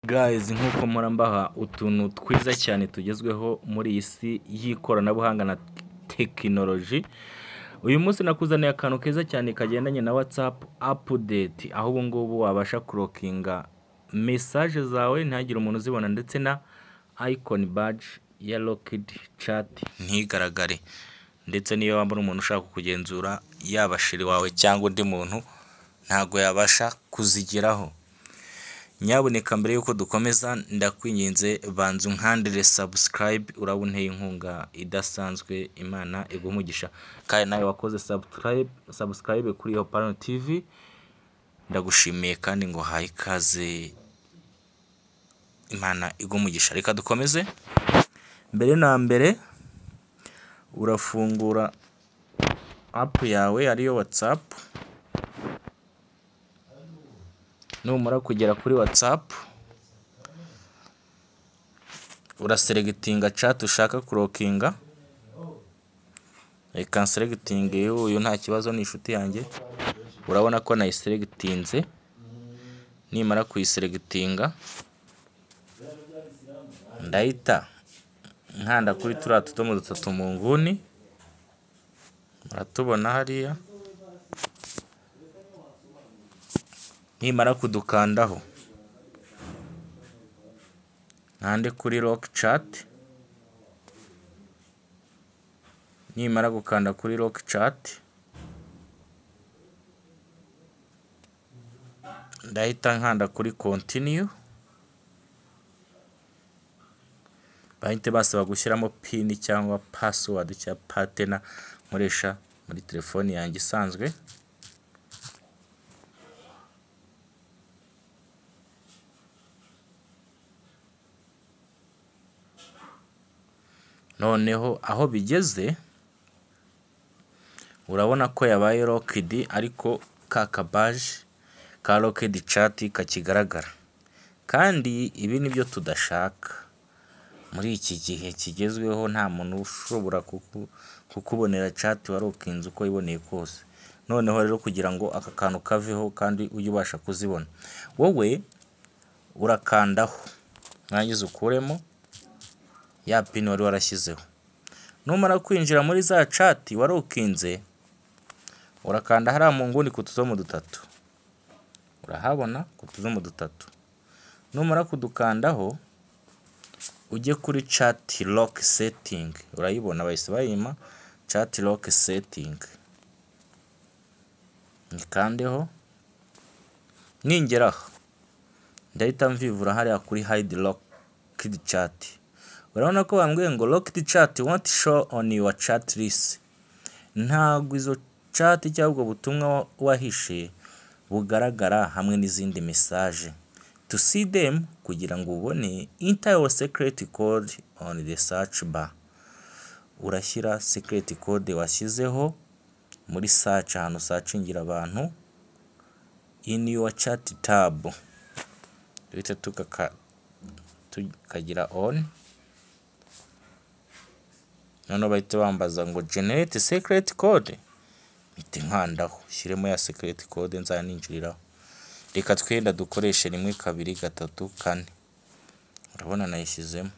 Guys, nk'uko mpora mbaha utuntu twiza cyane tugezweho muri iyi si y'ikoranabuhanga na tekinoloji, uyu munsi nakuzaniye akantu keza cyane kagendanye na WhatsApp update, aho ubu ngubu wabasha kurokinga message zawe ntihagire umuntu uzibona, ndetse na icon badge ya locked chat ntigaragare, ndetse n'iyo waba uri umuntu ushaka kugenzura yaba sheri wawe cyangwa undi muntu ntago yabasha kuzigeraho. Nyabuneka mbere y'uko dukomeza ndakwinginze banza unkandire subscribe, uraba unteye inkunga idasanzwe, Imana iguhe umugisha. Kandi nawe wakoze subscribe kuri Hope TV, ndagushimiye kandi ngo haye ikaze, Imana iguhe umugisha. Reka dukomeze. Mbere na mbere urafungura app yawe ariyo WhatsApp. Numara kugera kuri WhatsApp uraselectinga chat ushaka kurokinga. Reka nselectinge uyu, nta kibazo, ni inshuti yanjye. Urabona ko nayiselectinze. Nimara kuyiselectinga ndahita nkanda kuri turiya tudomo dutatu mu nguni, muratubona hariya. Nimara kudukandaho nkande kuri lock chat. Nimara gukanda kuri lock chat ndahita nkanda kuri continue, bahite basaba gushyiramo pin cyangwa password cyangwa pattern nkoresha muri telefoni yanjye isanzwe. Noneho aho bigeze urabona ko yabaye locked, ariko ka kabaje ka locked chat kakigaragara, kandi ibi nibyo tudashaka muri iki gihe kigezweho. Nta muntu ushobora kukubonera chat warokinze uko wiboneye kose. Noneho rero kugira ngo aka kantu kaveho kandi ujye ubasha kuzibona, wowe urakandaho mwangiza ukuremo ya pin wari warashyizeho. Numara kwinjira muri za chat warokinze, urakanda hariya mu nguni ku tudomo dutatu, urahabona ku tudomo dutatu. Numara kudukandaho ujye kuri chat lock setting, urayibona bahise bayima chat lock setting, nikandeho. Ningeraho ndahita mvivura hariya kuri hide locked chat. Urabona ko bambwiye ngo locked chat won't show on your chat list. Ntabwo izo chat cyangwa ubwo butumwa wahishe bugaragara hamwe n'izindi message. To see them, kugira ngo ubone, enter your secret code on the search bar. Urashyira secret code washyizeho muri search, ahantu searchingira abantu, in your chat tab. Duhita tukagira on. Noneho bahita bambaza ngo generate secret code, mpite nkandaho shyiremo ya secret code nzaninjiriraho. Reka twenda dukoreshe 1 2 3 4. Urabona nayishyizemo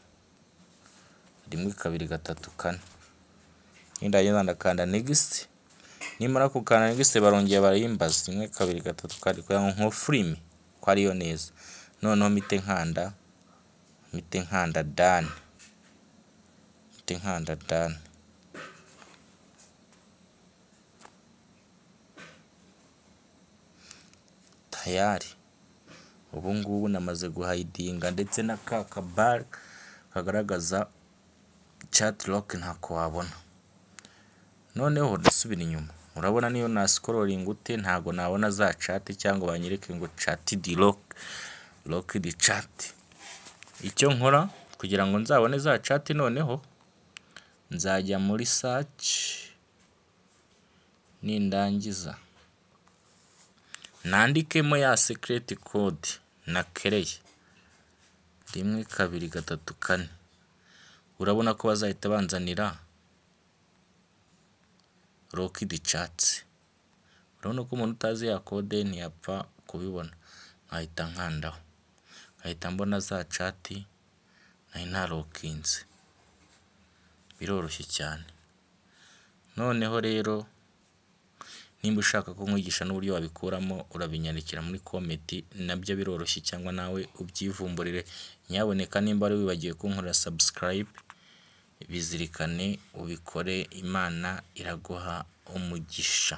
1 2 3 4. Nindagenda ndakanda next. Nimara gukanda next barongera barayimbaza 1 2 3 4 kugira ngo nkonfirme ko ariyo neza. Noneho mpite nkanda done. Nkanda done. Tayari ubu ngubu namaze guhidinga, ndetse na ka kabar kagaragaza chat lock ntako wabona. Noneho ndasubira inyuma, urabona niyo na scrolling ute ntago nabona za chat cyangwa banyereke ngo chat di lock, locked chat. Icyo nkora kugira ngo nzabone za chat, noneho nzajya muri search, nindangiza nandikemo ya secret code nakereye 1 2 3 4. Urabona ko bazahita banzanira locked chat. Urabona ko umuntu utazi ya code ntiyapfa kubibona. Nkahita nkandaho, Nkahita mbona za chat nari nalockinze, biroroshye cyane. Noneho rero nimba ushaka ko nkwigisha n'uburyo wabikuramo, urabinyandikira muri comment, nabyo biroroshye, cyangwa nawe ubyivumburire. Nyabuneka nimba wari wibagiwe kunkorera subscribe, bizirikane ubikore, Imana iraguha umugisha.